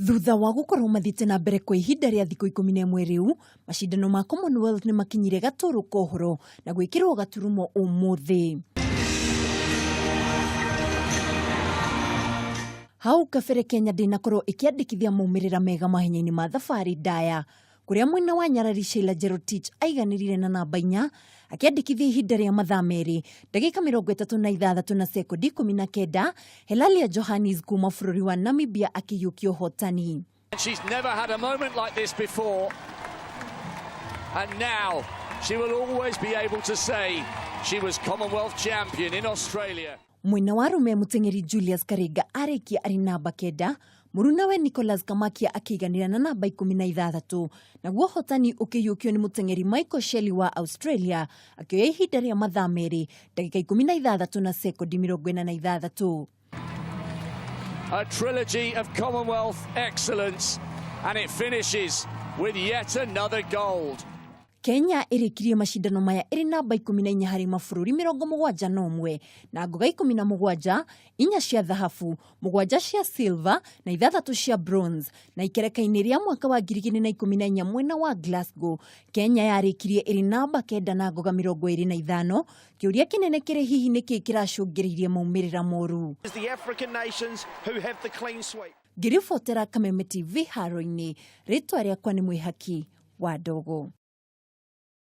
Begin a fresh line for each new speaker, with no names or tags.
Thutha wa gũkorwo mathiĩte na mbere kwa ihinda rĩa thikũ 11 rĩu, macindano ma Commonwealth nĩ makinyire gatũrũ kohoro na gwĩkĩrwo gaturumo ũmũthĩ. Hau kabere Kenya ndĩnakorwo ĩkĩandĩkithia maumĩrĩra mega mahenya-inĩ ma thabarĩ ndaya, kũrĩa mwena wa Nyarari Sheila Jerotich aiganĩrire na namba 4 akĩandĩkithia ihinda rĩa mathaa 2 ndagĩka 36 na sekondi 19. Helalia Johannes kuma bũrũri wa Namibia akĩiyũkia ũhotani.
She's never had a moment like this before. And now she will always be able to say she was Commonwealth champion in Australia.
Mwena wa arume mũteng'eri Julius Karinga arĩkia arĩ namba 9, mũrunawe Nicholas Kamakia akĩiganĩra na namba 16, naguo ũhotani ũkĩiyũkio nĩ mũteng'eri Michael Shelley wa Australia akĩoya ihinda rĩa mathaa 2 ndagĩka 16 na sekondi 46.
A trilogy of Commonwealth excellence, and it finishes with yet another gold.
Kenya ĩrĩkirie macindano maya ĩrĩ namba 14 harĩ mabũrũri 71 na ngoga 17, 4 cia thahabu, 7 cia silver na 6 cia bronze. Na ikereka-inĩ rĩa mwaka wa 2014 mwena wa Glasgow, Kenya yarĩkirie ĩrĩ namba 9 na ngoga 25. Kĩũria kĩnene kĩrĩ hihi nĩkĩ kĩracũngĩrĩirie maumĩrĩra moru.
The African nations who have the clean sweep.
Ngĩribotera Kameme TV haro-inĩ, rĩtwa rĩakwa nĩ Mwĩhaki wa Ndogo.